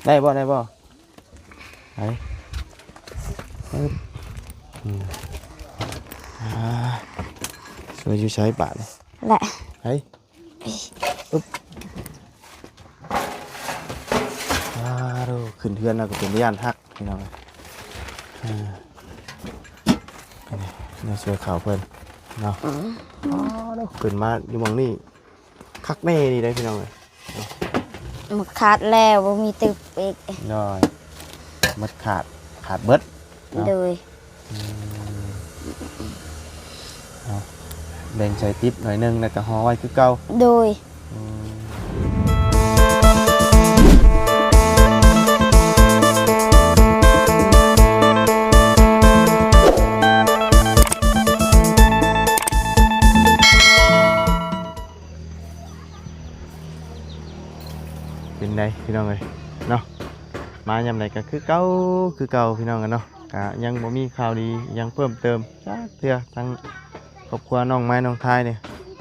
ໄດ້ບໍ່ ໄດ້ບໍ່? ໄປ ອືມ ອ່າ ຊ່ວຍຢູ່ໃສບາດນີ້ ແຫຼະ ໄປ ອຶບ ອ່າ ໂດ ຂຶ້ນເຮືອນແລ້ວກໍເປັນຕາຢ້ານຄັກ ພີ່ນ້ອງເອີຍ ອ່າ ນີ້ ມາຊ່ວຍເຂົາເພິ່ນເນາະ ອືມ ອໍ ເນາະ ຂຶ້ນມາຢູ່ໝ່ອງນີ້ ຄັກແນ່ນີ້ໄດ໋ພີ່ນ້ອງເອີຍ ມັນຂາດແລ້ວ ບໍ່ມີຕຶບອີກ ໂດຍ ໝົດຂາດ ຂາດເບິດເນາະ ໂດຍ ອືມ ເອົາ ແບ່ງໃສ່ຕິບໜ້ອຍໜຶ່ງ ແລ້ວກໍຫໍ່ໄວ້ຄືເກົ່າ ໂດຍ ອືມ ເປັນໃດພີ່ນ້ອງເອີຍເນາະ ມາຍາມໃດກໍຄືເກົ່າ ຄືເກົ່າພີ່ນ້ອງເອີຍເນາະ ກະຍັງບໍ່ມີຂ່າວດີຫຍັງເພີ່ມເຕີມຈັກເທື່ອ ທາງຄອບຄົວນ້ອງໄມ້ນ້ອງທາຍນີ້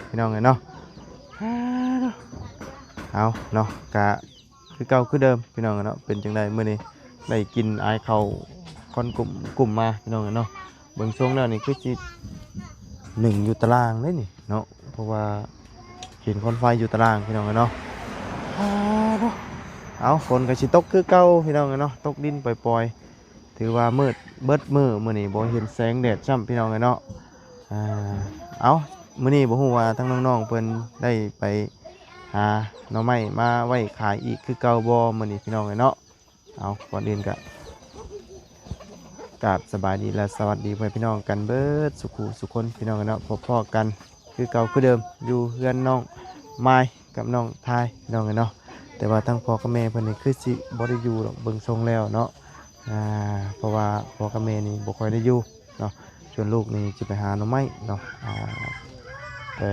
ພີ່ນ້ອງເອີຍເນາະ ເອົາເນາະ ກະຄືເກົ່າຄືເດີມພີ່ນ້ອງເອີຍເນາະ ເປັນຈັ່ງໃດມື້ນີ້ ໄດ້ກິນອາຍເຂົ້າຄວັນກຸ້ມ ກຸ້ມມາພີ່ນ້ອງເອີຍເນາະ ເບິ່ງຊົງແລ້ວນີ້ຄືຊິໜຶ້ງຢູ່ຕາລ່າງເດ້ນີ້ເນາະ ເພາະວ່າເຫັນຄວັນໄຟຢູ່ຕາລ່າງພີ່ນ້ອງເອີຍເນາະ ເອົາ ຝົນກໍຊິຕົກຄືເກົ່າພີ່ນ້ອງເອີຍເນາະ ຕົກດິນປ່ອຍໆ ຖືວ່າມືດເບິດມື້ມື້ນີ້ ບໍ່ເຫັນແສງແດດຊ້ຳພີ່ນ້ອງເອີຍເນາະ ອ່າ ເອົາ ມື້ນີ້ບໍ່ຮູ້ວ່າທາງນ້ອງໆເພິ່ນໄດ້ໄປຫາໜໍ່ໄມ້ມາໄວ້ຂາຍອີກຄືເກົ່າບໍ່ມື້ນີ້ພີ່ນ້ອງເອີຍເນາະ ເອົາ ກ່ອນອື່ນກະກາບສະບາຍດີ ແລະ ສະຫວັດດີພໍ່ແມ່ພີ່ນ້ອງກັນເບິດສູ່ຄູ່ສູ່ຄົນພີ່ນ້ອງເອີຍເນາະ ພົບພໍ້ກັນຄືເກົ່າຄືເດີມ ຢູ່ເຮືອນນ້ອງມາຍກັບນ້ອງທາຍພີ່ນ້ອງເອີຍເນາະ ແຕ່ວ່າທາງພໍ່ກັບແມ່ເພິ່ນນີ້ຄືຊິບໍ່ໄດ້ຢູ່ດອກ ເບິ່ງຊົງແລ້ວເນາະ ອ່າ ເພາະວ່າພໍ່ກັບແມ່ນີ້ບໍ່ຄ່ອຍໄດ້ຢູ່ເນາະ ສ່ວນລູກນີ້ຊິໄປຫາໜໍ່ໄມ້ເນາະ ອ່າ ແຕ່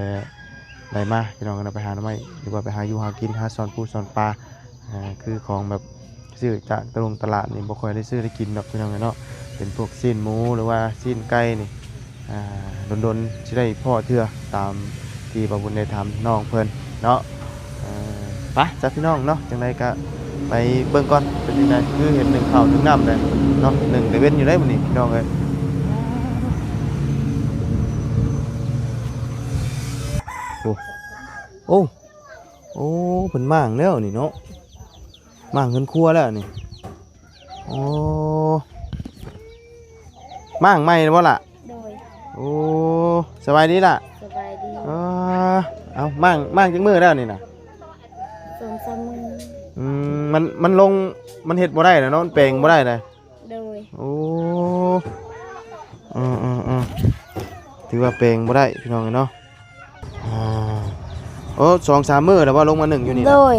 ໄດ້ມາພີ່ນ້ອງເນາະ ໄປຫາໜໍ່ໄມ້ ຫຼືວ່າໄປຫາຢູ່ຫາກິນ ຫາຊ່ອນປູຊ່ອນປາ ອ່າ ຄືຂອງແບບຊື້ຈາກຕະຫຼົງຕະຫຼາດນີ້ ບໍ່ຄ່ອຍໄດ້ຊື້ໄດ້ກິນດອກພີ່ນ້ອງເນາະ ເປັນພວກຊີ້ນໝູ ຫຼືວ່າຊີ້ນໄກ່ນີ້ ອ່າ ດົນໆຊິໄດ້ພໍ້ເທື່ອ ຕາມທີ່ບ່າວບຸນໄດ້ຖາມນ້ອງເພິ່ນເນາະ ເອີ ໄປຊະພີ່ນ້ອງເນາະ ຈັ່ງໃດກະໄປເບິ່ງກ່ອນ ເປັນຈັ່ງໃດ ຄືເຫັນໜຶ້ງເຂົ້າໜຶ້ງນ້ຳແລ້ວເນາະ ໜຶ້ງແຕ່ເວັນຢູ່ໄດ໋ມື້ນີ້ພີ່ນ້ອງເອີຍ ໂອ້ ໂອ້ ໂອ້ ເພິ່ນມ້າງແລ້ວນີ້ເນາະ ມ້າງເຮືອນຄົວແລ້ວນີ້ ໂອ້ ມ້າງໃໝ່ແລ້ວບໍ່ລະ? ໂດຍ ໂອ້ ສະບາຍດີລະ? ສະບາຍດີ ເອີ ເອົາ ມ້າງ ມ້າງຈັກມື້ແລ້ວນີ້ນະ? ສອງສາມມື້ ອືມ ມັນ ມັນລົງ ມັນເຮັດບໍ່ໄດ້ແລ້ວເນາະ ມັນແປງບໍ່ໄດ້ແລ້ວ ໂດຍ ໂອ້ ເອີໆໆ ຖືວ່າແປງບໍ່ໄດ້ພີ່ນ້ອງເອີຍເນາະ ອ່າ ໂອ້ ສອງສາມມື້ແລ້ວບໍ່ ລົງມາໜຶ້ງຢູ່ນີ້ນະ? ໂດຍ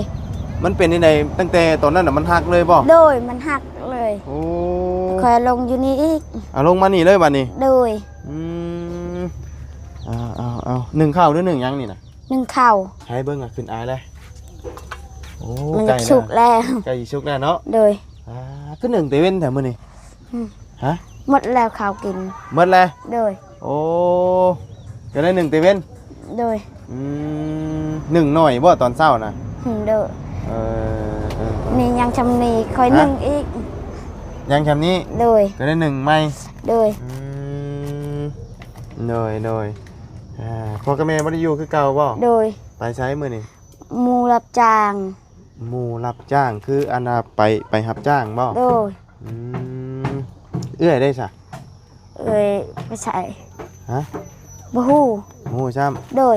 ມັນເປັນຈັ່ງໃດ ຕັ້ງແຕ່ຕອນນັ້ນນະ ມັນຫັກເລີຍບໍ່? ໂດຍ ມັນຫັກເລີຍ ໂອ້ ຄ່ອຍລົງຢູ່ນີ້ອີກ ເອົາ ລົງມານີ້ເລີຍບາດນີ້? ໂດຍ ອືມ ເອົາໆໆ ໜຶ້ງເຂົ້າຫຼືໜຶ້ງຫຍັງນີ້ນະ? ໜຶ້ງເຂົ້າ ໃຫ້ເບິ່ງ ອາ ຂຶ້ນອາຍແລ້ວ ໂອ້ ມັນໃກ້ສຸກແລ້ວ ໃກ້ຊິສຸກແລ້ວເນາະ ໂດຍ ອ່າ ຄືໜຶ້ງແຕ່ເວັນແທ້ມື້ນີ້? ອືມ ຮະ ໝົດແລ້ວເຂົ້າກິນ ໝົດແລ້ວ ໂດຍ ໂອ້ ກໍໄດ້ໜຶ້ງແຕ່ເວັນ ໂດຍ ອືມ ໜຶ້ງໜ້ອຍບໍ່ຕອນເຊົ້ານະ? ອືມ ໂດຍ ເອີ ເອີ ນີ້ຍັງຊ່ຳນີ້ ຄ່ອຍ ຮະ ໜຶ້ງອີກ ຍັງຊ່ຳນີ້ ໂດຍ ກໍໄດ້ໜຶ້ງໃໝ່ ໂດຍ ອືມ ໂດຍ ໂດຍ ອ່າ ພໍ່ກັບແມ່ບໍ່ໄດ້ຢູ່ຄືເກົ່າບໍ່? ໂດຍ ໄປໃສມື້ນີ້? ໝູ່ຮັບຈ້າງ ໝູ່ຮັບຈ້າງ ຄືອັນວ່າໄປ ໄປຮັບຈ້າງບໍ່? ໂດຍ ອືມ ເອື້ອຍເດ້ຊະ? ເອື້ອຍໄປໃສ? ຮະ ບໍ່ຮູ້ ບໍ່ຮູ້ຊ້ຳ ໂດຍ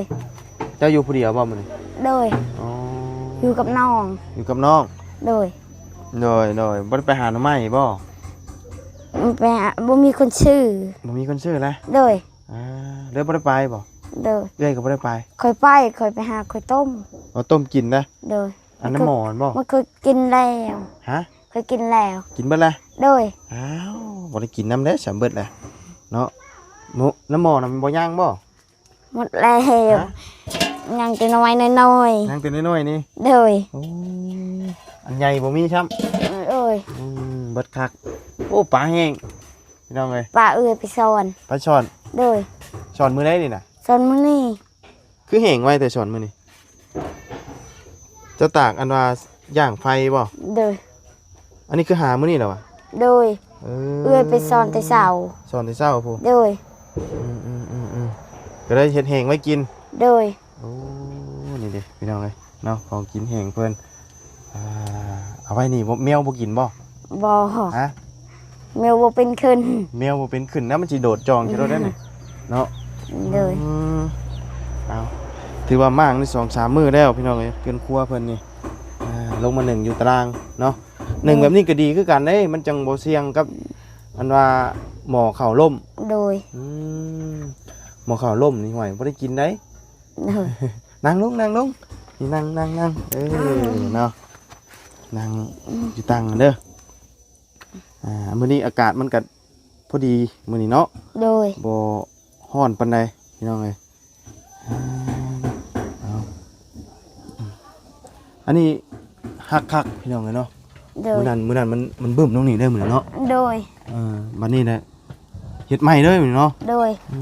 ເຈົ້າຢູ່ຜູ້ດຽວບໍ່ມື້ນີ້? ໂດຍ ອໍ ຢູ່ກັບນ້ອງ ຢູ່ກັບນ້ອງ ໂດຍ ໂດຍ ໂດຍ ບໍ່ໄດ້ໄປຫາໜໍ່ໄມ້ບໍ່? ໄປຫາ ບໍ່ມີຄົນຊື້ ບໍ່ມີຄົນຊື້ແລ້ວ ໂດຍ ອ່າ ເລີຍບໍ່ໄດ້ໄປບໍ່? ໂດຍ ເອື້ອຍກໍບໍ່ໄດ້ໄປ ຂ້ອຍໄປ ຂ້ອຍໄປຫາ ຂ້ອຍຕົ້ມ ເອົາຕົ້ມກິນນະ ໂດຍ ອັນນ້ຳໝໍ້ນັ້ນບໍ່? ມັນເຄີຍກິນແລ້ວ ຮະ? ເຄີຍກິນແລ້ວ ກິນເບິດແລ້ວ ໂດຍ ອ້າວ ບໍ່ໄດ້ກິນນຳແລ້ວ ສຳເບິດແລ້ວເນາະ ນ້ຳໝໍ້ນະມັນບໍ່ຍັງບໍ່? ໝົດແລ້ວ ຮະ? ຍັງແຕ່ນ້ອຍໆ ຍັງແຕ່ນ້ອຍໆນີ້ ໂດຍ ໂອ້ ອັນໃຫຍ່ບໍ່ມີຊ້ຳ ໂດຍ ອືມ ເບິດຄັກ ໂອ້ ປາແຫ້ງ ພີ່ນ້ອງເອີຍ ປາເອື້ອຍໄປສອນ ໄປສອນ ໂດຍ ສອນມື້ໃດນີ້ນະ? ສອນມື້ນີ້ ຄືແຫ້ງໄວແຕ່ສອນມື້ນີ້ ເຈົ້າຕາກອັນວ່າຢ່າງໄຟບໍ່? ໂດຍ ອັນນີ້ຄືຫາມື້ນີ້ແຫຼະຫວາ? ໂດຍ ເອີ ເອື້ອຍໄປສອນແຕ່ເຊົ້າ ສອນແຕ່ເຊົ້າພຸ້ນ. ໂດຍ ອືມໆໆໆ ກໍໄດ້ເຮັດແຫ້ງໄວ້ກິນ. ໂດຍ ໂອ້ ນີ້ເດ້ພີ່ນ້ອງເອີຍເນາະ ຂອງກິນແຫ້ງເພິ່ນ. ອ່າ ເອົາໄວ້ນີ້ບໍ່ ແມວບໍ່ກິນບໍ່? ບໍ່ ຮະ ແມວບໍ່ເປັນຂຶ້ນ ແມວບໍ່ເປັນຂຶ້ນນະ ມັນຊິໂດດຈ່ອງໃສ່ລົດໄດ້ນີ້ເນາະ. ໂດຍ ອືມ ເອົາ ຖືວ່າມ້າງນີ້ສອງສາມມື້ແລ້ວພີ່ນ້ອງເອີຍ ເຮືອນຄົວເພິ່ນນີ້ ອ່າ ລົງມາໜຶ້ງຢູ່ຕາລ່າງເນາະ. ໜຶ້ງແບບນີ້ກໍດີຄືກັນເດ້ ມັນຈັ່ງບໍ່ສ່ຽງກັບອັນວ່າໝໍ້ເຂົ້າລົ້ມ. ໂດຍ ອືມ ໝໍ້ເຂົ້າລົ້ມນີ້ ຫ້ວຍ ບໍ່ໄດ້ກິນໄດ໋. ໂດຍ ນັ່ງລົງ ນັ່ງລົງ ນີ້ນັ່ງ ນັ່ງ ນັ່ງ ເອີ ເນາະ ນັ່ງຢູ່ຕັ່ງເດີ. ອ່າ ມື້ນີ້ອາກາດມັນກໍພໍດີມື້ນີ້ເນາະ. ໂດຍ ບໍ່ຮ້ອນປານໃດພີ່ນ້ອງເອີຍ. ອ່າ ເອົາ ອັນນີ້ຮັກຄັກພີ່ນ້ອງເອີຍເນາະ. ໂດຍ ມື້ນັ້ນ ມື້ນັ້ນມັນ ມັນບຶ້ມລົງນີ້ເດ້ມື້ນັ້ນເນາະ. ໂດຍ ເອີ ບັດນີ້ນະ ເຮັດໃໝ່ເລີຍເນາະ. ໂດຍ ອື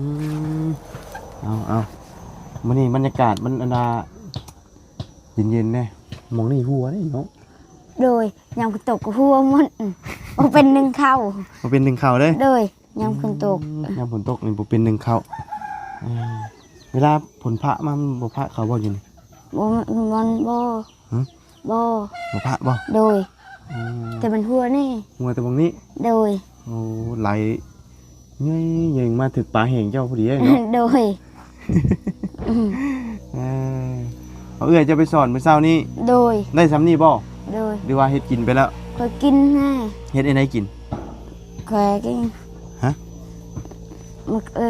ມ ເອົາໆ ມື້ນີ້ບັນຍາກາດມັນອັນວ່າເຢັນໆແດ່ ໝ່ອງນີ້ຮົ່ວເດ້ເນາະ. ໂດຍ ຍາມຝົນຕົກກໍຮົ່ວໝົດ ບໍ່ເປັນໜຶ້ງເຂົ້າ ບໍ່ເປັນໜຶ້ງເຂົ້າເດ້. ໂດຍ ຍາມຝົນຕົກ ອືມ ຍາມຝົນຕົກນີ້ບໍ່ເປັນໜຶ້ງເຂົ້າ. ເອີ ເວລາຝົນພະມາມັນບໍ່ພະເຂົ້າບໍ່ຢູ່ນີ້? ບໍ່ ມັນບໍ່ ຫຶ? ບໍ່ ບໍ່ພະບໍ່? ໂດຍ ອືມ ແຕ່ມັນຮົ່ວນີ້ ຮົ່ວແຕ່ໝ່ອງນີ້. ໂດຍ ໂອ້ ໄຫຼເຍີງໆມາຖືກປາແຫ້ງເຈົ້າພໍດີເນາະ. ໂດຍ ເອີ ເອົາ ເອື້ອຍເຈົ້າໄປສອນມື້ເຊົ້ານີ້. ໂດຍ ໄດ້ສ່ຳນີ້ບໍ່? ໂດຍ ຫຼືວ່າເຮັດກິນໄປແລ້ວ? ຂ້ອຍກິນແນ່. ເຮັດແນວໃດກິນ? ຂ້ອຍກິນ ຮະ? ມັນ ເອີ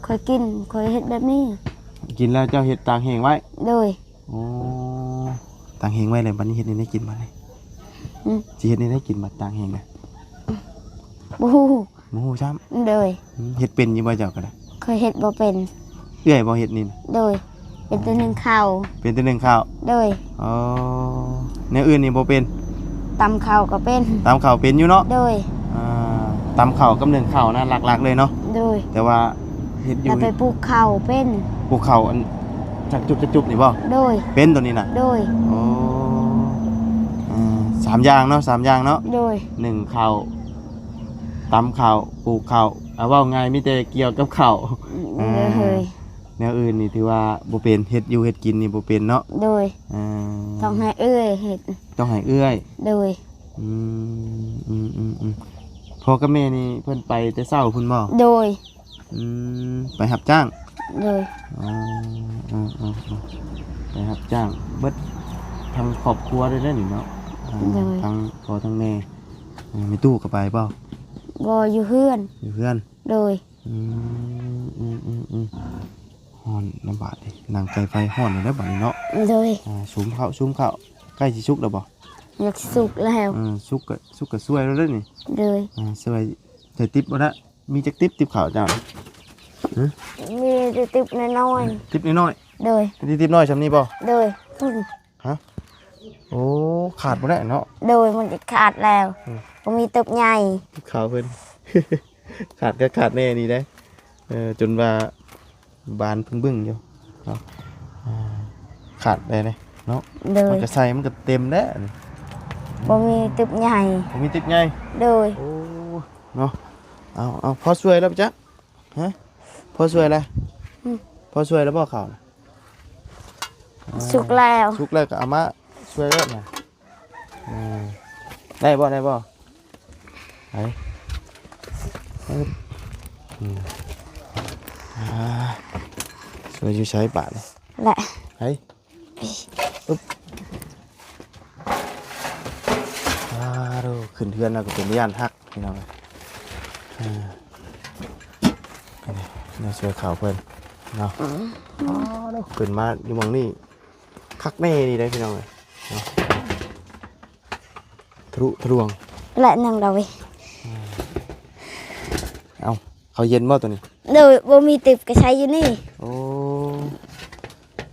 ຂ້ອຍກິນ ຂ້ອຍເຮັດແບບນີ້. ກິນແລ້ວເຈົ້າເຮັດຕາກແຫ້ງໄວ້? ໂດຍ ໂອ້ ຕາກແຫ້ງໄວ້ແລ້ວ ບັດນີ້ເຮັດແນວໃດກິນບັດນີ້? ຫຶ? ຊິເຮັດແນວໃດກິນບັດຕາກແຫ້ງນະ? ບໍ່ຮູ້ ບໍ່ຮູ້ຊ້ຳ. ໂດຍ ຫຶ ເຮັດເປັນຢູ່ບໍ່ເຈົ້າກໍໄດ້? ຂ້ອຍເຮັດບໍ່ເປັນ. ເອື້ອຍບໍ່ເຮັດນີ້ນະ? ໂດຍ ເປັນແຕ່ໜຶ້ງເຂົ້າ. ເປັນແຕ່ໜຶ້ງເຂົ້າ. ໂດຍ ອໍ ແນວອື່ນນີ້ບໍ່ເປັນ? ຕຳເຂົ້າກໍເປັນ. ຕຳເຂົ້າເປັນຢູ່ເນາະ? ໂດຍ ອ່າ ຕຳເຂົ້າກັບໜຶ້ງເຂົ້ານະ ຫຼັກໆເລີຍເນາະ? ໂດຍ ແຕ່ວ່າ ເຮັດຢູ່ ແລ້ວໄປປູກເຂົ້າເປັນ. ປູກເຂົ້າອັນຈັກຈຸບຈັກຈຸບນີ້ບໍ່? ໂດຍ ເປັນໂຕນີ້ນະ? ໂດຍ ໂອ້ ອ່າ ສາມຢ່າງເນາະ ສາມຢ່າງເນາະ? ໂດຍ ໜຶ້ງເຂົ້າ ຕຳເຂົ້າ ປູກເຂົ້າ ເອົາເວົ້າງ່າຍມີແຕ່ກ່ຽວກັບເຂົ້າ. ໂດຍ ອ່າ ແນວອື່ນນີ້ຖືວ່າບໍ່ເປັນ ເຮັດຢູ່ເຮັດກິນນີ້ບໍ່ເປັນເນາະ? ໂດຍ ອ່າ ຕ້ອງໃຫ້ເອື້ອຍເຮັດ. ຕ້ອງໃຫ້ເອື້ອຍ? ໂດຍ ອືມ ອືມໆໆ ພໍ່ກັບແມ່ນີ້ເພິ່ນໄປແຕ່ເຊົ້າພຸ້ນບໍ່? ໂດຍ ອືມ ໄປຮັບຈ້າງ? ໂດຍ ອໍ ເອີໆໆ ໄປຮັບຈ້າງເບິດທັງຄອບຄົວເລີຍເດ້ນີ້ເນາະ? ອ່າ ໂດຍ ທັງພໍ່ທັງແມ່. ອືມ ແມ່ຕູ້ກໍໄປບໍ່? ບໍ່ ຢູ່ເຮືອນ. ຢູ່ເຮືອນ? ໂດຍ ອືມ ອືມໆໆ ຮ້ອນນຳບາດນີ້ ນັ່ງໃກ້ໄຟຮ້ອນແລ້ວບາດນີ້ເນາະ? ໂດຍ ອ່າ ສຸມເຂົ້າ ສຸມເຂົ້າ ໃກ້ຊິສຸກແລ້ວບໍ່? ຢາກສຸກແລ້ວ. ເອີ ສຸກກໍ ສຸກກໍຊ່ວຍແລ້ວເດ້ນີ້. ໂດຍ ອ່າ ຊ່ວຍ ໃສ່ຕິບບໍ່ລະ? ມີຈັກຕິບ ຕິບເຂົ້າເຈົ້າ? ຫຶ? ມີແຕ່ຕິບນ້ອຍໆ. ຕິບນ້ອຍໆ? ໂດຍ ມີຕິບນ້ອຍຊ່ຳນີ້ບໍ່? ໂດຍ ຫະ? ໂອ້ ຂາດບໍ່ໄດ້ເນາະ? ໂດຍ ມັນຈະຂາດແລ້ວ. ອືມ ບໍ່ມີຕິບໃຫຍ່. ຕິບເຂົ້າເພິ່ນ ຂາດກໍຂາດແນ່ນີ້ເດ້. ເອີ ຈົນວ່າບານບຶ້ງໆຢູ່ເນາະ. ອ່າ ຂາດໄດ້ເດ້ເນາະ? ໂດຍ ມັນກໍໃສ່ ມັນກໍເຕັມແລ້ວນີ້. ບໍ່ມີຕິບໃຫຍ່. ບໍ່ມີຕິບໃຫຍ່? ໂດຍ ໂອ້ ເນາະ. ເອົາ ເອົາ ພໍຊ່ວຍແລ້ວໄປຈັກ? ຮະ? ພໍຊ່ວຍແລ້ວ? ອືມ ພໍຊ່ວຍແລ້ວບໍ່ເຂົ້ານະ? ອ່າ ສຸກແລ້ວ ສຸກແລ້ວກໍເອົາມາຊ່ວຍໂລດນະ. ເອີ ໄດ້ບໍ່ ໄດ້ບໍ່? ໄປ ອືມ ອ່າ ຊ່ວຍຢູ່ໃສບາດນີ້? ແຫຼະ ໄປ ອຶບ ອ່າ ໂດ ຂຶ້ນເຮືອນແລ້ວກໍເປັນຕາຢ້ານຄັກ ພີ່ນ້ອງເອີຍ. ອ່າ ອັນນີ້ ມາຊ່ວຍເຂົາເພິ່ນເນາະ. ອືມ ອ້າວ ຂຶ້ນມາຢູ່ໝ່ອງນີ້ຄັກແນ່ນີ້ເດ້ ພີ່ນ້ອງເອີຍເນາະ. ທະລຸທະລວງ ແລະ ຍັງດາວເວຍ. ເອົ້າ ເຂົ້າເຢັນບໍ່ໂຕນີ້? ໂດຍ ບໍ່ມີຕິບກໍໃສ່ຢູ່ນີ້. ໂອ້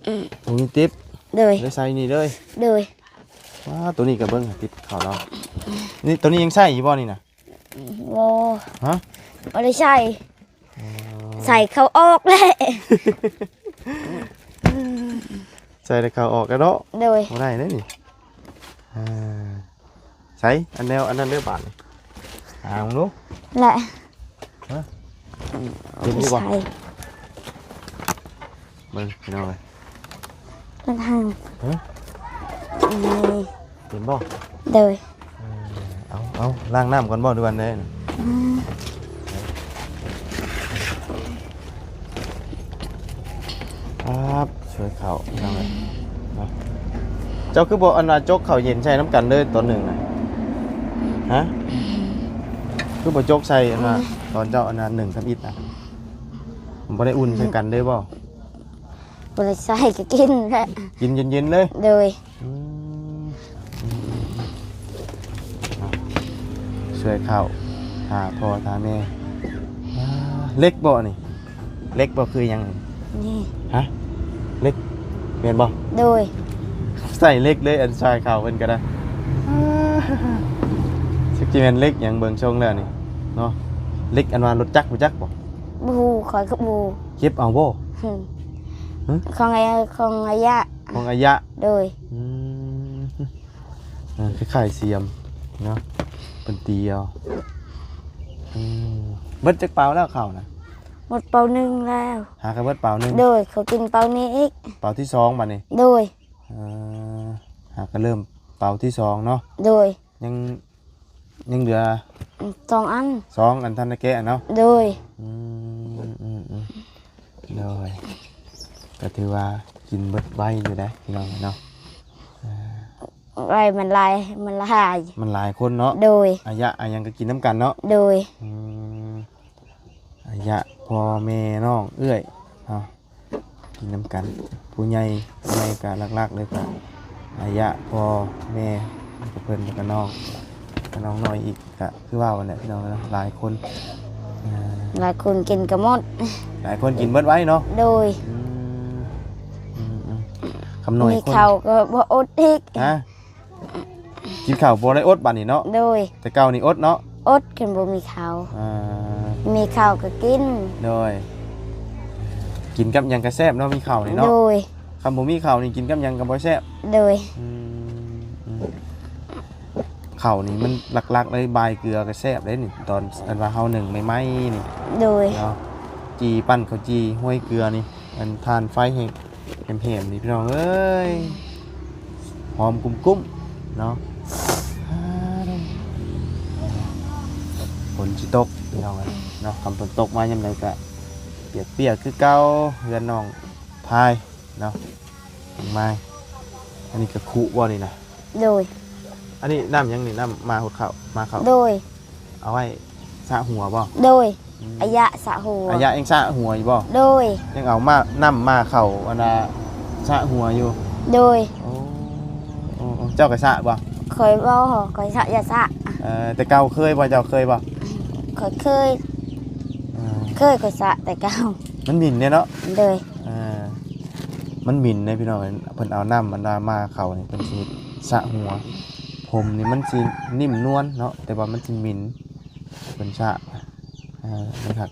ອືມ ບໍ່ມີຕິບ. ໂດຍ ໄດ້ໃສ່ນີ້ເລີຍ. ໂດຍ ວ້າ ໂຕນີ້ກໍເບິ່ງຕິບເຂົ້າເນາະ. ນີ້ ໂຕນີ້ຍັງໃຊ້ຢູ່ບໍ່ນີ້ນະ? ບໍ່ ຮະ? ບໍ່ໄດ້ໃສ່. ອໍ ໃສ່ເຂົ້າອອກແຫຼະ. ໃສ່ແຕ່ເຂົ້າອອກແລ້ວເນາະ. ໂດຍ ບໍ່ໄດ້ເດ້ນີ້. ອ່າ ໃສ ອັນແນວ ອັນນັ້ນເດ້ບາດນີ້ ຫາເບິ່ງດູ ແລະ ຮະ ເຫັນຢູ່ບໍ່? ໃສ່ ເບິ່ງພີ່ນ້ອງເອີຍ ເບິ່ງທາງ ຮະ ອັນນີ້ ເຫັນບໍ່? ໂດຍ ເອີ ເອົາ ເອົາ ລ້າງນ້ຳກ່ອນບໍ່ ຫຼືວ່າແນວໃດ? ອືມ ປາດ ຊ່ວຍເຂົ້າພີ່ນ້ອງເອີຍເນາະ ເຈົ້າຄືບໍ່ ອັນວ່າ ຈົກເຂົ້າເຢັນໃສ່ນຳກັນເລີຍຕອນໜຶ່ງນະ ຮະ ຄືບໍ່ຈົກໃສ່ ອັນວ່າ ອືມ ຕອນເຈົ້າ ອັນວ່າ ໜຶ້ງທຳອິດນະ ມັນບໍ່ໄດ້ອຸ່ນໃສ່ກັນເລີຍບໍ່? ບໍ່ໄດ້ໃສ່ກໍກິນແຫຼະ ກິນເຢັນໆເລີຍ ໂດຍ ອືມ ອືມ ອືມ ອືມ ຊ່ວຍເຂົ້າຖ້າພໍ່ຖ້າແມ່ ອ່າ ເຫຼັກບໍ່ນີ້? ເຫຼັກບໍ່ ຄືຫຍັງນີ້? ນີ້ ຮະ ເຫຼັກ ແມ່ນບໍ່? ໂດຍ ໃສ່ເຫຼັກເລີຍ ອັນຊາຍຂາວເພິ່ນກໍໄດ້ ຈັກຊິແມ່ນເຫຼັກຫຍັງ ເບິ່ງຊົງແລ້ວນີ້ເນາະ ເຫຼັກອັນວ່າລົດຈັກ ຮູ້ຈັກບໍ່? ບໍ່ຮູ້ ຂ້ອຍກໍບໍ່ຮູ້ ເກັບເອົາບໍ່? ຫຶ ຫຶ ຂອງອາຍະ ຂອງອາຍະ ຂອງອາຍະ ໂດຍ ອືມ ເອີ ຄ້າຍໆສຽມເນາະ ເພິ່ນຕີເອົາ ອືມ ເບິດຈັກເປົາແລ້ວເຂົ້ານະ? ໝົດເປົາໜຶ່ງແລ້ວ ຫາກໍເບິດເປົາໜຶ່ງ ໂດຍ ເຂົາກິນເປົານີ້ອີກ ເປົາທີສອງບາດນີ້ ໂດຍ ເອີ ຫາກໍເລີ່ມເປົາທີສອງເນາະ ໂດຍ ຍັງ ຍັງເຫຼືອ ສອງອັນ ສອງອັນທັນໄດ້ແກະເນາະ ໂດຍ ອືມ ອືມ ອືມ ໂດຍ ກໍຖືວ່າກິນເບິດໄວຢູ່ເດ້ພີ່ນ້ອງເນາະ ເອີ ໄວ ມັນຫຼາຍ ມັນຫຼາຍ ມັນຫຼາຍຄົນເນາະ ໂດຍ ອາຍະອາຫຍັງກໍກິນນຳກັນເນາະ ໂດຍ ອືມ ອາຍະ ພໍ່ແມ່ ນ້ອງ ເອື້ອຍເນາະ ກິນນຳກັນ ຜູ້ໃຫຍ່ ຜູ້ໃຫຍ່ກະຫຼັກໆເລີຍກະອາຍະ ພໍ່ແມ່ ແລ້ວກະເພິ່ນ ແລ້ວກະນ້ອງ ກະນ້ອງນ້ອຍອີກ ກະຄືວ່າຫັ້ນແຫຼະພີ່ນ້ອງເນາະ ຫຼາຍຄົນ ອ່າ ຫຼາຍຄົນກິນກໍໝົດ ຫຼາຍຄົນກິນເບິດໄວເນາະ ໂດຍ ອືມ ອືມ ອືມ ຄຳນ້ອຍ ມີເຂົ້າກໍບໍ່ອົດອີກ ຮະ ກິນເຂົ້າບໍ່ໄດ້ອົດບາດນີ້ເນາະ ໂດຍ ແຕ່ເກົ່ານີ້ອົດເນາະ ອົດຄັນບໍ່ມີເຂົ້າ ອ່າ ມີເຂົ້າກໍກິນ ໂດຍ ກິນກັບຫຍັງກໍແຊບເນາະ ມີເຂົ້ານີ້ເນາະ ໂດຍ ຄັນບໍ່ມີເຂົ້ານີ້ກິນກັບຫຍັງກໍບໍ່ແຊບ ໂດຍ ອືມ ອືມ ເຂົ້ານີ້ມັນຫຼັກໆເລີຍ ບາຍເກືອກໍແຊບເດ້ນີ້ ຕອນອັນວ່າເຮົາໜຶ້ງໃໝ່ໆນີ້ ໂດຍ ເນາະ ຈີ່ ປັ້ນເຂົ້າຈີ່ ຫ້ອຍເກືອນີ້ ອັນຖ່ານໄຟແຮງ ແຫ້ມໆນີ້ພີ່ນ້ອງເອີຍ ຫອມກຸ້ມໆເນາະ ຝົນຊິຕົກພີ່ນ້ອງເອີຍເນາະ ຄັນຝົນຕົກມາຍາມໃດກະປຽກໆຄືເກົ່າ ເຮືອນນ້ອງພາຍເນາະ ມາ ອັນນີ້ກະຄຸບໍ່ນີ້ນະ? ໂດຍ ອັນນີ້ນ້ຳຫຍັງນີ້? ນ້ຳໝ່າຫົດເຂົ້າ ໝ່າເຂົ້າ ໂດຍ ເອົາໄວ້ສະຫົວບໍ່? ໂດຍ ອືມ ອາຍະສະຫົວ ອາຍະຍັງສະຫົວຢູ່ບໍ່? ໂດຍ ຍັງເອົາມາ ນ້ຳໝ່າເຂົ້າ ອັນນ່າ ສະຫົວຢູ່ ໂດຍ ໂອ້ ໂອ້ ໂອ້ ເຈົ້າກໍສະບໍ່? ຂ້ອຍບໍ່ ຂ້ອຍສະ ຢ່າສະ ເອີ ແຕ່ເກົ່າເຄີຍບໍ່? ເຈົ້າເຄີຍບໍ່? ຂ້ອຍເຄີຍ ເອີ ເຄີຍ ຂ້ອຍສະແຕ່ເກົ່າ ມັນໝິ່ນເດ້ເນາະ ໂດຍ ເອີ ມັນໝິ່ນເດ້ພີ່ນ້ອງ ເພິ່ນເອົານ້ຳອັນນ່າໝ່າເຂົ້ານີ້ ເພິ່ນຊິສະຫົວ ຜົມນີ້ມັນຊິນິ້ມນວນເນາະ ແຕ່ວ່າມັນຊິໝິ່ນ ເພິ່ນສະ ເອີ ມັນຫາກ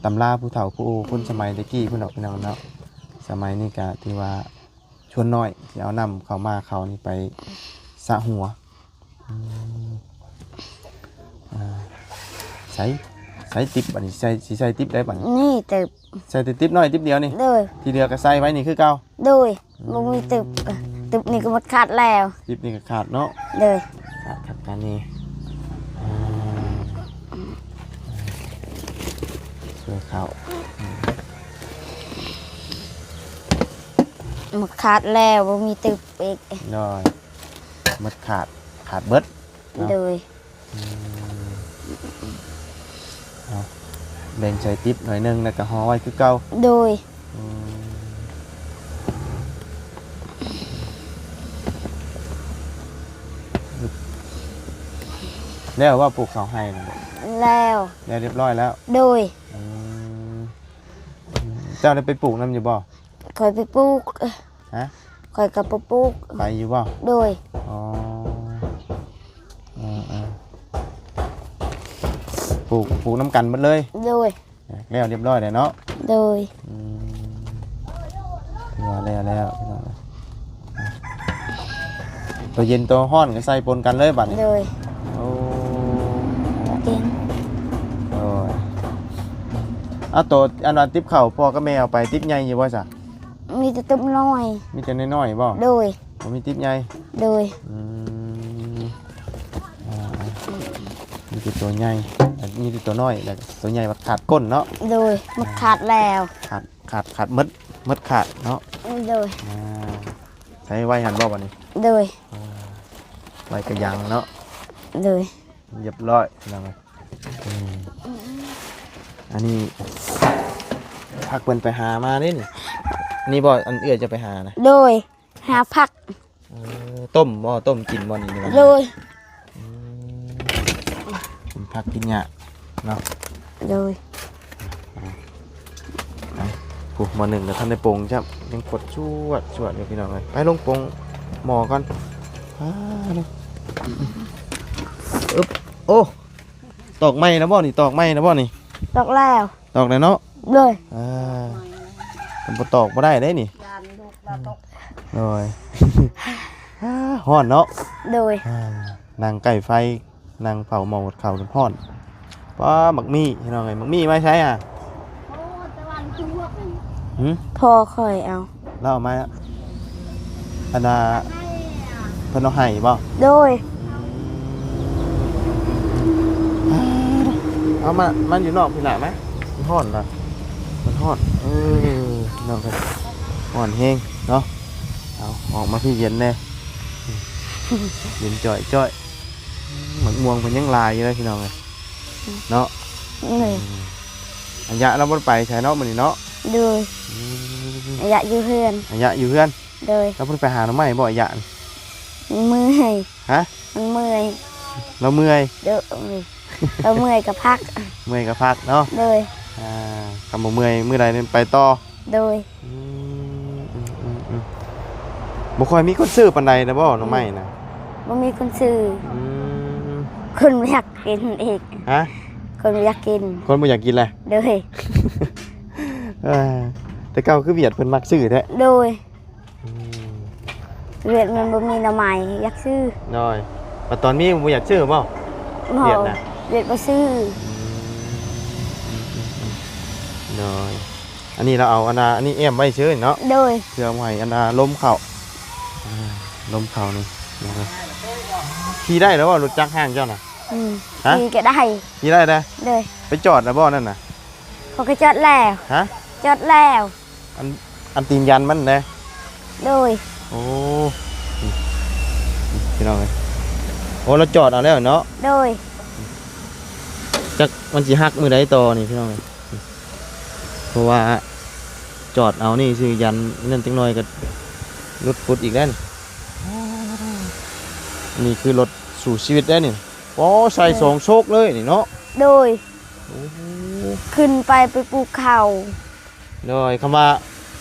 ຕຳລາຜູ້ເຖົ້າຜູ້ຄົນສະໄໝແຕ່ກີ້ພຸ້ນດອກພີ່ນ້ອງເນາະ ສະໄໝນີ້ກະຖືວ່າ ສ່ວນໜ້ອຍຊິເອົານ້ຳເຂົ້າໝ່າເຂົ້ານີ້ໄປສະຫົວ ອືມ ອ່າ ໃສ່ ໃສ່ຕິບ ບາດນີ້ໃສ່ ຊິໃສ່ຕິບໄດ້ບາດນີ້ ນີ້ຕິບ ໃສ່ແຕ່ຕິບນ້ອຍຕິບດຽວນີ້ ໂດຍ ທີ່ເຫຼືອກໍໃສ່ໄວ້ນີ້ຄືເກົ່າ ໂດຍ ອືມ ບໍ່ມີຕິບ ຕິບນີ້ກໍໝົດຂາດແລ້ວ ຕິບນີ້ກໍຂາດເນາະ ໂດຍ ຂາດ ຂາດ ຂາດນີ້ ອ່າ ຊ່ວຍເຂົ້າ ໝົດຂາດແລ້ວ ບໍ່ມີຕິບອີກ ໂດຍ ໝົດຂາດ ຂາດເບິດເນາະ ໂດຍ ອືມ ເອົາ ແບ່ງໃສ່ຕິບໜ້ອຍໜຶ່ງ ແລ້ວກໍຫໍ່ໄວ້ຄືເກົ່າ ໂດຍ ອືມ ແລ້ວວ່າປູກເຂົ້າໄຮ່ນະ? ແລ້ວ ແລ້ວຮຽບຮ້ອຍແລ້ວ ໂດຍ ອືມ ເຈົ້າໄດ້ໄປປູກນຳຢູ່ບໍ່? ຂ້ອຍໄປປູກ ຮະ? ຂ້ອຍກໍໄປປູກ ໄປຢູ່ບໍ່? ໂດຍ ອໍ ເອີໆ ປູກ ປູກນຳກັນໝົດເລີຍ? ໂດຍ ແລ້ວຮຽບຮ້ອຍແລ້ວເນາະ? ໂດຍ ອືມ ຖືວ່າແລ້ວແລ້ວ ພີ່ນ້ອງເອີຍ ໂຕເຢັນໂຕຮ້ອນກໍໃສ່ປົນກັນເລີຍບາດນີ້. ໂດຍ. ໂອ້ ເກັ່ງ. ໂດຍ. ເອົາ ໂຕອັນວ່າຕິບເຂົ້າພໍ່ກັບແມ່ເອົາໄປ ຕິບໃຫຍ່ຢູ່ບໍ່ຊະ? ມີແຕ່ຕິບນ້ອຍ. ມີແຕ່ນ້ອຍໆບໍ່? ໂດຍ. ບໍ່ມີຕິບໃຫຍ່? ໂດຍ. ອືມ ອ່າ ມີແຕ່ຕົວໃຫຍ່ ມີແຕ່ຕົວນ້ອຍ ແລ້ວຕົວໃຫຍ່ມັນຂາດກົ້ນເນາະ. ໂດຍ. ມັນຂາດແລ້ວ ຂາດ ຂາດ ຂາດໝົດ ໝົດຂາດເນາະ. ໂດຍ. ອ່າ ໃຊ້ໄວ້ຫັ້ນບໍ່ບາດນີ້? ໂດຍ. ອ່າ ໄວ້ກະຍັງເນາະ. ໂດຍ. ຮຽບຮ້ອຍພີ່ນ້ອງເອີຍ. ອືມ ອັນນີ້ຜັກເພິ່ນໄປຫາມາເດ້ນີ້. ນີ້ບໍ່ ອັນເອື້ອຍຈະໄປຫານະ? ໂດຍ. ຫາຜັກ. ເອີ ຕົ້ມບໍ່ ຕົ້ມກິນບໍ່ນີ້? ໂດຍ. ອືມ ກິນຜັກກິນຫຍ້າເນາະ. ໂດຍ. ອ່ະ ຜູ້ໝໍ້ໜຶ່ງກໍທັນໄດ້ປົງຈ້ຳ ຍັງກົດຊວດໆຢູ່ພີ່ນ້ອງເອີຍ. ໄປລົງປົງໝໍ້ກ່ອນ. ອ່າ ເອີບ ໂອ້ ຕອກໄມ້ແລ້ວບໍ່ນີ້? ຕອກໄມ້ແລ້ວບໍ່ນີ້? ຕອກແລ້ວ. ຕອກແລ້ວເນາະ. ໂດຍ. ອ່າ ມັນບໍ່ຕອກບໍ່ໄດ້ເດ້ນີ້. ໂດຍ. ອ່າ ຮ້ອນເນາະ. ໂດຍ. ອ່າ ນັ່ງໃກ້ໄຟ ນັ່ງເຝົ້າໝໍ້ເຂົ້າຮ້ອນ. ປ້າ ໝາກມີ້ພີ່ນ້ອງເອີຍ ໝາກມີ້ມາໃສອະ? ຫື? ພໍ່ຂ້ອຍເອົາ ລາວເອົາມາ. ອັນນ່າ ເພິ່ນເອົາໃຫ້ບໍ່? ໂດຍ. ເອົາມາ ມັນຢູ່ນອກພີ້ລະມາ ມັນຮ້ອນລະ ມັນຮ້ອນ. ເອີ ພີ່ນ້ອງເອີຍ ຮ້ອນແຮງເນາະ. ເອົາ ອອກມາພີ້ເຢັນແດ່ ເຢັນຈ່ອຍໆ. ໝາກມ່ວງເພິ່ນຍັງຫຼາຍຢູ່ເດ້ພີ່ນ້ອງເອີຍເນາະ. ໂດຍ. ອືມ ອາຍະລາວບໍ່ໄດ້ໄປໃສເນາະມື້ນີ້ເນາະ. ໂດຍ. ອືມ ອາຍະຢູ່ເຮືອນ. ອາຍະຢູ່ເຮືອນ. ໂດຍ. ລາວບໍ່ໄດ້ໄປຫາໜໍ່ໄມ້ບໍ່ ອາຍະ? ມັນເມື່ອຍ. ຮະ? ມັນເມື່ອຍ. ລາວເມື່ອຍ. ໂດຍ. ລາວເມື່ອຍກໍພັກ. ເມື່ອຍກໍພັກເນາະ. ໂດຍ. ອ່າ ຄັນບໍ່ເມື່ອຍມື້ໃດນີ້ໄປຕໍ່. ໂດຍ. ອືມ ອືມ ອືມ ອືມ ບໍ່ຄ່ອຍມີຄົນຊື້ປານໃດນະບໍ່ ໜໍ່ໄມ້ນະ? ບໍ່ມີຄົນຊື້. ອືມ ຄົນບໍ່ຢາກກິນອີກ. ຮະ? ຄົນບໍ່ຢາກກິນ. ຄົນບໍ່ຢາກກິນແຫຼະ. ໂດຍ. ເອີ ແຕ່ເກົ່າຄືຫວຽດເພິ່ນມັກຊື້ແທ້. ໂດຍ. ອືມ ຫວຽດມັນບໍ່ມີໜໍ່ໄມ້ຢາກຊື້. ໂດຍ. ບັດຕອນມີບໍ່ຢາກຊື້ບໍ່? ບໍ່. ຫວຽດນະ ຫວຽດບໍ່ຊື້. ອືມ ອືມ ອືມ ອືມ ໂດຍ. ອັນນີ້ລາວເອົາອັນນ່າ ອັນນີ້ແອ້ມໄວ້ຊື່ເນາະ. ໂດຍ. ເພື່ອບໍ່ໃຫ້ອັນນ່າລົມເຂົ້າ ອ່າ ລົມເຂົ້ານີ້. ຂີ່ໄດ້ແລ້ວບໍ່ ລົດຈັກຫ້າງເຈົ້ານະ? ອືມ ຮະ? ຂີ່ກໍໄດ້. ຂີ່ໄດ້ເດ້? ໂດຍ. ໄປຈອດແລ້ວບໍ່ນັ້ນນະ? ຂ້ອຍກໍຈອດແລ້ວ. ຮະ? ຈອດແລ້ວ. ອັນ ອັນຕີນຢັນມັນເດ້? ໂດຍ. ໂອ້ ພີ່ນ້ອງເອີຍ ໂອ້ ລາວຈອດເອົາແລ້ວເນາະ. ໂດຍ. ຈັກມັນຊິຫັກມື້ໃດຕໍ່ນີ້ພີ່ນ້ອງເອີຍ ເພາະວ່າຈອດເອົານີ້ຊື່ ຢັນນັ້ນຈັກໜ່ອຍກໍຫຼຸດປຸດອີກແລ້ວນີ້. ນີ້ຄືລົດສູ້ຊີວິດເດ້ນີ້. ໂອ້ ໃສ່ສອງໂຊກເລີຍນີ້ເນາະ. ໂດຍ. ໂອ້ ຂຶ້ນໄປ ໄປປູກເຂົ້າ. ໂດຍ. ຄຳວ່າ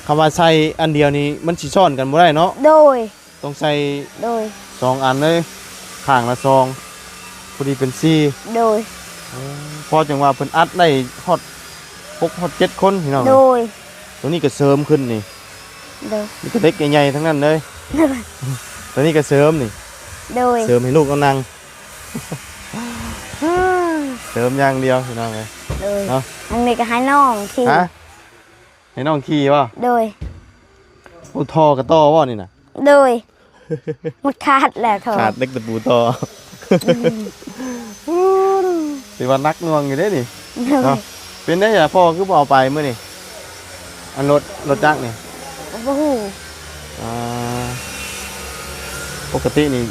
ຄຳວ່າໃສ່ອັນດຽວນີ້ມັນຊິຊ້ອນກັນບໍ່ໄດ້ເນາະ. ໂດຍ. ຕ້ອງໃສ່ ໂດຍ ສອງອັນເລີຍ ຂ້າງລະສອງ ພໍດີເປັນສີ່. ໂດຍ. ໂອ້ ພໍຈັ່ງວ່າເພິ່ນອັດໄດ້ຮອດຫົກຮອດເຈັດຄົນພີ່ນ້ອງ. ໂດຍ. ຕົວນີ້ກໍເສີມຂຶ້ນນີ້. ໂດຍ. ມີແຕ່ເຫຼັກໃຫຍ່ໆທັງນັ້ນເລີຍ. ໂດຍ. ຕົວນີ້ກໍເສີມນີ້. ໂດຍ. ເສີມໃຫ້ລູກເອົານັ່ງ ເສີມຢ່າງດຽວພີ່ນ້ອງເອີຍ. ໂດຍ. ເນາະ ອັນນີ້ກໍໃຫ້ນ້ອງຂີ່. ຮະ? ໃຫ້ນ້ອງຂີ່ບໍ່? ໂດຍ. ໂອ້ ທໍ່ກະຕໍ່ບໍ່ນີ້ນະ? ໂດຍ. ມັນຂາດແລ້ວທໍ່ ຂາດເຫຼັກຕະປູຕໍ່. ອືມ ຖືວ່າໜັກໜ່ວງຢູ່ເດ້ນີ້. ໂດຍ. ເນາະ ເປັນໄດ໋ລະ ພໍ່ຄືບໍ່ເອົາໄປມື້ນີ້ ອັນລົດ ລົດຈັກນີ້? ບໍ່ຮູ້. ອ່າ ປົກກະຕິນີ້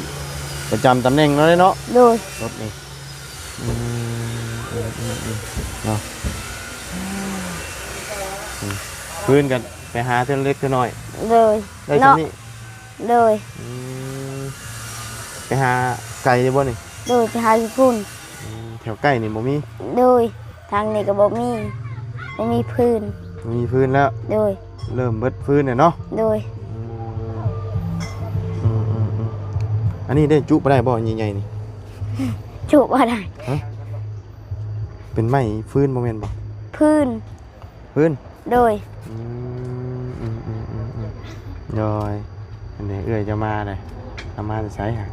ປະຈຳຕຳແໜ່ງເນາະ ເນາະ. ໂດຍ. ລົດນີ້ ອືມ ອືມ ອືມ ອືມ ເນາະ ອືມ ຟືນກັນໄປຫາເທື່ອເລັກເທື່ອນ້ອຍ. ໂດຍ. ໄດ້ຊ່ຳນີ້. ໂດຍ. ອືມ ໄປຫາໄກຢູ່ບໍ່ນີ້? ໂດຍ ໄປຫາຢູ່ພຸ້ນ. ອືມ ແຖວໃກ້ນີ້ບໍ່ມີ? ໂດຍ. ທາງນີ້ກໍບໍ່ມີ ບໍ່ມີຟືນ ບໍ່ມີຟືນແລ້ວ. ໂດຍ. ເລີ່ມເບິດຟືນແລ້ວເນາະ. ໂດຍ. ອືມ ອືມ ອືມ ອັນນີ້ໄດ້ຈຸບໍ່ໄດ້ບໍ່ ໃຫຍ່ໆນີ້? ຈຸບໍ່ໄດ້. ຮະ? ເປັນໄມ້ຟືນບໍ່ແມ່ນບໍ່? ຟືນ. ຟືນ? ໂດຍ. ອືມ ອືມ ໂດຍ. ອັນນີ້ເອື້ອຍຈະມາເດ້ ເອົາມາແຕ່ໃສຫະ?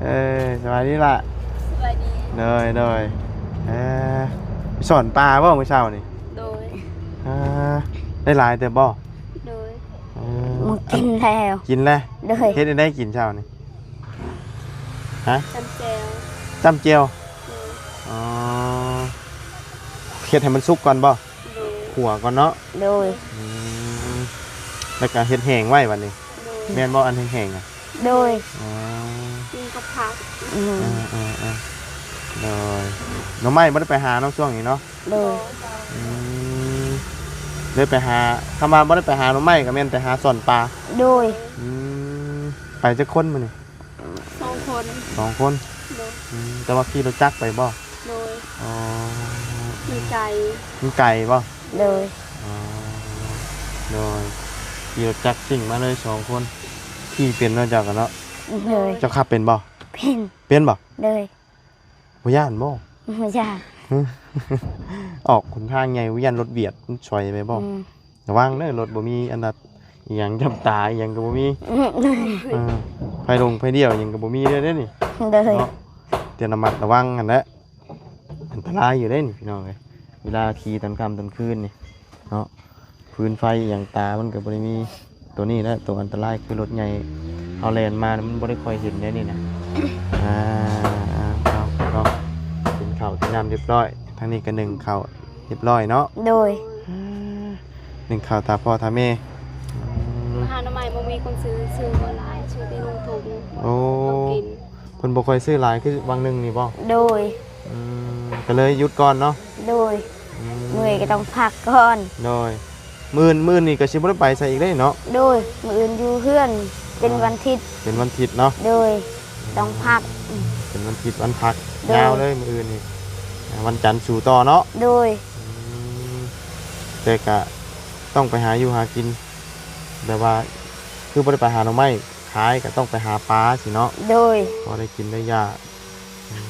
ເອີ ສະບາຍດີລະ. ສະບາຍດີ. ໂດຍ ໂດຍ. ເອີ ໄປສອນປາບໍ່ມື້ເຊົ້ານີ້? ໂດຍ. ເອີ ໄດ້ຫຼາຍເຕີບບໍ່? ໂດຍ. ເອີ ກິນແລ້ວ. ກິນແລ້ວ? ໂດຍ. ເຮັດແນວໃດກິນເຊົ້ານີ້? ຮະ? ຈ້ຳແຈ່ວ. ຈ້ຳແຈ່ວ? ໂດຍ. ອໍ ເຮັດໃຫ້ມັນສຸກກ່ອນບໍ່? ໂດຍ. ຂົ້ວກ່ອນເນາະ? ໂດຍ. ອືມ ແລ້ວກໍເຮັດແຫ້ງໄວ້ບັດນີ້. ໂດຍ. ແມ່ນບໍ່ ອັນແຫ້ງໆນະ? ໂດຍ. ອໍ ກິນກັບຜັກ. ອືມ ເອີໆໆ ໂດຍ. ໜໍ່ໄມ້ບໍ່ໄດ້ໄປຫາເນາະຊ່ວງນີ້ເນາະ? ໂດຍ. ອືມ ໄດ້ໄປຫາ ຄຳວ່າບໍ່ໄດ້ໄປຫາໜໍ່ໄມ້ກໍແມ່ນໄປຫາສອນປາ. ໂດຍ. ອືມ ໄປຈັກຄົນມື້ນີ້? ສອງຄົນ. ສອງຄົນ. ໂດຍ. ອືມ ແຕ່ວ່າຂີ່ລົດຈັກໄປບໍ່? ໂດຍ. ອໍ ມັນໄກ. ມັນໄກບໍ່? ໂດຍ. ອໍ ໂດຍ ຂີ່ລົດຈັກຊິ່ງມາເລີຍສອງຄົນ. ຂີ່ເປັນເນາະເຈົ້າກໍເນາະ? ໂດຍ. ເຈົ້າຂັບເປັນບໍ່? ເປັນ. ເປັນບໍ່? ໂດຍ. ບໍ່ຢ້ານບໍ່? ບໍ່ຢ້ານ. ອອກຫົນທາງໃຫຍ່ບໍ່ຢ້ານລົດບຽດ ມັນສອຍໄປບໍ່? ອືມ ລະວັງເດີ ລົດບໍ່ມີອັນນັ້ນ ອີ່ຫຍັງຈຳຕາ ອີ່ຫຍັງກໍບໍ່ມີ. ອືມ ເອີ ໄຟດົງໄຟດຽວຫຍັງກໍບໍ່ມີເດີ ເດ້ນີ້. ໂດຍ. ເນາະ ເຕືອນລະມັດລະວັງຫັ້ນແຫຼະ. ອັນຕະລາຍຢູ່ເດ້ນີ້ພີ່ນ້ອງເອີຍ ເວລາຂີ່ຕອນຄ່ຳຕອນຄືນນີ້ເນາະ ຟືນໄຟອີ່ຫຍັງ ຕາມັນກໍບໍ່ໄດ້ມີ. ໂຕນີ້ແຫຼະໂຕອັນຕະລາຍ ຄືລົດໃຫຍ່ເຮົາແລ່ນມາ ມັນບໍ່ໄດ້ຄ່ອຍເຫັນເດ້ນີ້ນະ. ອ່າ ເອົາເນາະ ກິນເຂົ້າກິນນ້ຳຮຽບຮ້ອຍ ທາງນີ້ກໍໜຶ້ງເຂົ້າຮຽບຮ້ອຍເນາະ. ໂດຍ. ໜຶ້ງເຂົ້າຖ້າພໍ່ຖ້າແມ່. ອືມ ຫາໜໍ່ໄມ້ບໍ່ມີຄົນຊື້ ຊື້ບໍ່ຫຼາຍ ຊື້ແຕ່ໜຶ່ງຖົງ. ໂອ້ ເຮົາກິນ. ເພິ່ນບໍ່ຄ່ອຍຊື້ຫຼາຍຄືຫວ່າງໜຶ່ງນີ້ບໍ່? ໂດຍ. ອືມ ກໍເລີຍຢຸດກ່ອນເນາະ? ໂດຍ. ອືມ ເມື່ອຍກໍຕ້ອງພັກກ່ອນ. ໂດຍ. ມື້ອື່ນ ມື້ອື່ນນີ້ກໍຊິບໍ່ໄດ້ໄປໃສອີກເດ້ເນາະ? ໂດຍ. ມື້ອື່ນຢູ່ເຮືອນ ເປັນ ອໍ ວັນທິດ. ເປັນວັນທິດເນາະ? ໂດຍ. ອືມ ຕ້ອງພັກ. ເປັນວັນທິດວັນພັກ. ໂດຍ. ຍາວເລີຍມື້ອື່ນນີ້ ວັນຈັນສູ້ຕໍ່ເນາະ? ໂດຍ. ອືມ ແຕ່ກະຕ້ອງໄປຫາຢູ່ຫາກິນ ແບບວ່າ ຄືບໍ່ໄດ້ໄປຫາໜໍ່ໄມ້ຂາຍ ກະຕ້ອງໄປຫາປາຊີ້ເນາະ? ໂດຍ. ພໍໄດ້ກິນໄດ້ຢາກ. ອືມ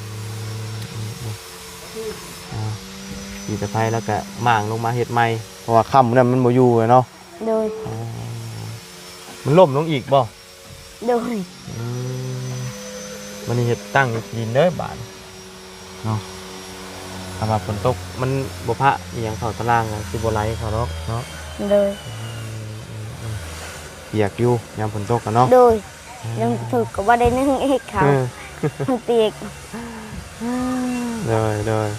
ອືມ ອືມ ອ່າ ມີແຕ່ໄປແລ້ວກະມ້າງລົງມາເຮັດໃໝ່ ເພາະວ່າຄ້ຳນັ້ນມັນບໍ່ຢູ່ແລ້ວເນາະ? ໂດຍ. ອໍ ມັນລົ້ມລົງອີກບໍ່? ໂດຍ. ອືມ ບັດນີ້ເຮັດຕັ້ງຢູ່ຂີ້ດິນເດີບາດນີ້ເນາະ ຖ້າວ່າຝົນຕົກມັນບໍ່ພະອີ່ຫຍັງເຂົ້າຕາລ່າງ ກໍຊິບໍ່ໄຫຼເຂົ້າດອກເນາະ? ໂດຍ. ອືມ ອືມ ອືມ ປຽກຢູ່ຍາມຝົນຕົກກະເນາະ? ໂດຍ. ອືມ ຍັງຖືກກໍບໍ່ໄດ້ໜຶ່ງອີກເຂົາ ເອີ ມັນປຽກ. ໂດຍ ໂດຍ.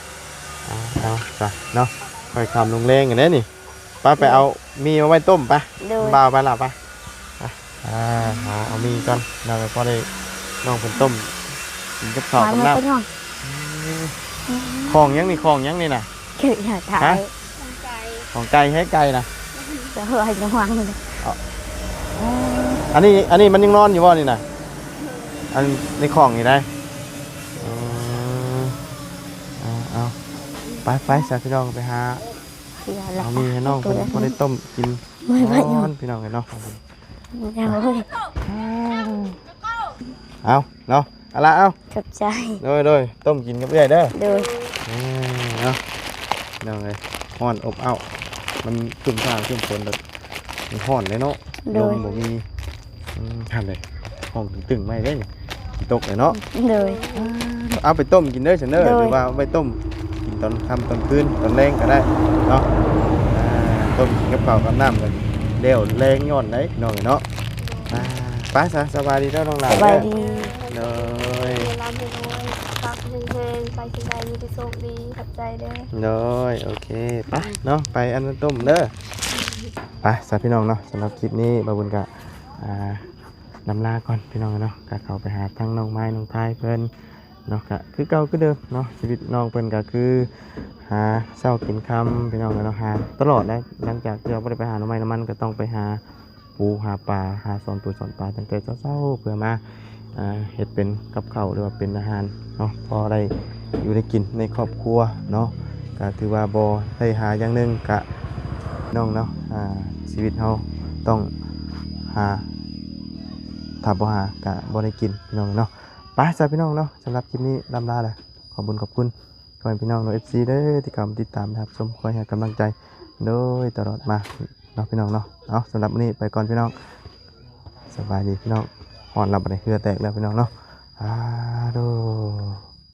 ເອົາ ເອົາຊະເນາະ ຄ່ອຍຄ່ຳລົງແລງກັນເດ້ນີ້. ໄປ ໄປເອົາໝີ່ມາໄວ້ຕົ້ມໄປ. ໂດຍ. ບ່າວໄປລະໄປ. ອ່າ ຫາເອົາໝີ່ກ່ອນ ນ້ອງ ພໍໄດ້ນ້ອງເພິ່ນຕົ້ມກິນກັບເຂົ້າກັບນ້ຳ. ອືມ ຂອງຫຍັງນີ້ ຂອງຫຍັງນີ້ນະ? ຄືຫາໄທ ຮະ? ຂອງໄກ່ ຂອງໄກ່ ໃຫ້ໄກ່ນະ. ເຈົ້າວ່າຫຍັງ? ອັນນີ້ ອັນນີ້ມັນຍັງນອນຢູ່ບໍ່ນີ້ນະ? ອັນໃນຂອງນີ້ໄດ໋. ອືມ ເອົາ ເອົາ ໄປ ໄປຊະພີ່ນ້ອງ ໄປຫາ ເອົາໝີ່ໃຫ້ນ້ອງເພິ່ນ ພໍໄດ້ຕົ້ມກິນ ມື້ວານນີ້ ພີ່ນ້ອງເອີຍເນາະ. ເອົາເນາະ ເອົາລະ ເອົາ ຂອບໃຈ. ໂດຍ ໂດຍ ຕົ້ມກິນກັບເອື້ອຍເດີ. ໂດຍ. ເອີ ເນາະ ພີ່ນ້ອງເອີຍ ຮ້ອນອົບເອົ້າ ມັນຄຶ້ມຟ້າຄຶ້ມຝົນ ແບບມັນຮ້ອນເດ້ເນາະ. ໂດຍ. ລົມບໍ່ມີ. ອືມ ຫັ້ນເດ້ ຫ້ອງຕຶງໆ ໄວ້ເດ້ນີ້ ຊິຕົກແລ້ວເນາະ. ໂດຍ. ເອົາໄປຕົ້ມກິນເດີຊັ້ນເດີ. ໂດຍ. ຫຼືວ່າໄວ້ຕົ້ມກິນຕອນຄ່ຳຕອນຄືນ ຕອນແລງກໍໄດ້ເນາະ. ອ່າ ຕົ້ມກິນກັບເຂົ້າກັບນ້ຳກັນ ແລ້ວແລງຍ້ອນໄດ໋ ພີ່ນ້ອງເອີຍເນາະ. ອ່າ ໄປຊະ ສະບາຍດີເດີນ້ອງຫຼ້າ. ສະບາຍດີ. ໂດຍ. ໃຫ້ລ່ຳໃຫ້ລວຍ ປັກແຮງໆ ໄປທີ່ໃດມີແຕ່ໂຊກດີ ຂອບໃຈເດີ. ໂດຍ ໂອເຄ ໄປເນາະ ໄປອັນນັ້ນຕົ້ມເດີ. ໄປຊະພີ່ນ້ອງເນາະ ສຳລັບຄລິບນີ້ ບ່າວບຸນກະ ອ່າ ລຳລາກ່ອນພີ່ນ້ອງເນາະ ກະເຂົ້າໄປຫາທັງນ້ອງໄມ້ນ້ອງພາຍເພິ່ນເນາະ ກະຄືເກົ່າຄືເດີມເນາະ. ຊີວິດນ້ອງເພິ່ນກະຄືຫາເຊົ້າກິນຄ່ຳພີ່ນ້ອງເນາະ ຫາຕະຫຼອດແຫຼະ. ຫຼັງຈາກທີ່ວ່າບໍ່ໄດ້ໄປຫາໜໍ່ໄມ້ໜໍ່ມັນ ກະຕ້ອງໄປຫາປູຫາປາ ຫາສອນປູສອນປາຕັ້ງແຕ່ເຊົ້າໆ ເພື່ອມາ ອ່າ ເຮັດເປັນກັບເຂົ້າ ຫຼືວ່າເປັນອາຫານເນາະ ພໍໄດ້ຢູ່ໄດ້ກິນໃນຄອບຄົວເນາະ. ກະຖືວ່າບໍ່ໄດ້ຫາຢ່າງໜຶ່ງ ກະນ້ອງເນາະ ອ່າ ຊີວິດເຮົາຕ້ອງຫາ ຖ້າບໍ່ຫາກະບໍ່ໄດ້ກິນພີ່ນ້ອງເນາະ. ໄປຊະພີ່ນ້ອງເນາະ ສຳລັບຄລິບນີ້ລຳລາແຫຼະ ຂອບບຸນຂອບຄຸນພໍ່ແມ່ພີ່ນ້ອງເນາະ ເອັຟຊີ ເດີ ທີ່ເຂົ້າມາຕິດຕາມຮັບຊົມ ຄອຍໃຫ້ກຳລັງໃຈໂດຍຕະຫຼອດມາເນາະ ພີ່ນ້ອງເນາະ. ເອົາ ສຳລັບມື້ນີ້ໄປກ່ອນພີ່ນ້ອງ. ສະບາຍດີພີ່ນ້ອງ. ຮອດແລ້ວ ບັດນີ້ເຫື່ອແຕກແລ້ວພີ່ນ້ອງເນາະ. ອາໂດ